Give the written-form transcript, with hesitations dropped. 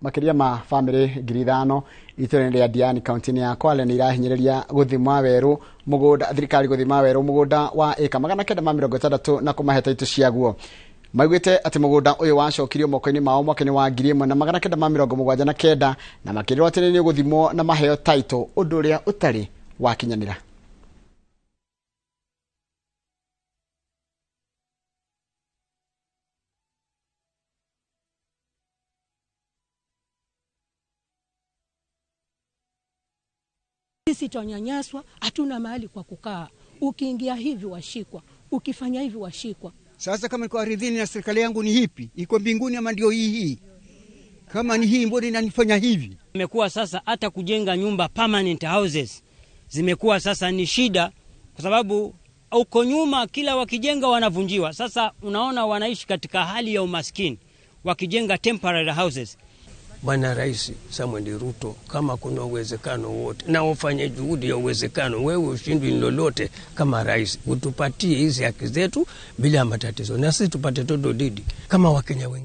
Makĩria ma bamĩrĩ 5,000 itũra-inĩ rĩa Diani kaunti-inĩ ya Kwale nĩ irahinyĩrĩria gũthima werũ mũgũnda, thirikari gũthima werũ mũgũnda wa ĩka 960 na kũmahe taitũ ciaguo. Maiguĩte atĩ mũgũnda ũyũ wacokirio moko-inĩ mao mwaka-inĩ wa 1979 na makĩrĩrwo atĩ nĩ ũgũthimwo na maheo taitũ, ũndũ ũrĩa ũtarĩ wakinyanĩra. Sisi twanyanyaswa, hatuna mahali kwa kukaa. Ukiingia hivi washikwa, ukifanya hivi washikwa. Sasa kama niko ardhini na serikali yangu ni hipi? Iko mbinguni ama ndio hii hii? Kama ni hii, mbona inanifanya hivi? Imekuwa sasa hata kujenga nyumba, permanent houses, zimekuwa sasa ni shida, kwa sababu uko nyuma kila wakijenga wanavunjiwa. Sasa unaona wanaishi katika hali ya umaskini wakijenga temporary houses. Bwana Rais Samuel Ruto, kama kuna uwezekano wote, na ufanye juhudi ya uwezekano, wewe ushindwi lolote kama rais, utupatie hizi haki zetu bila matatizo, na sisi tupate title deed kama Wakenya wengine.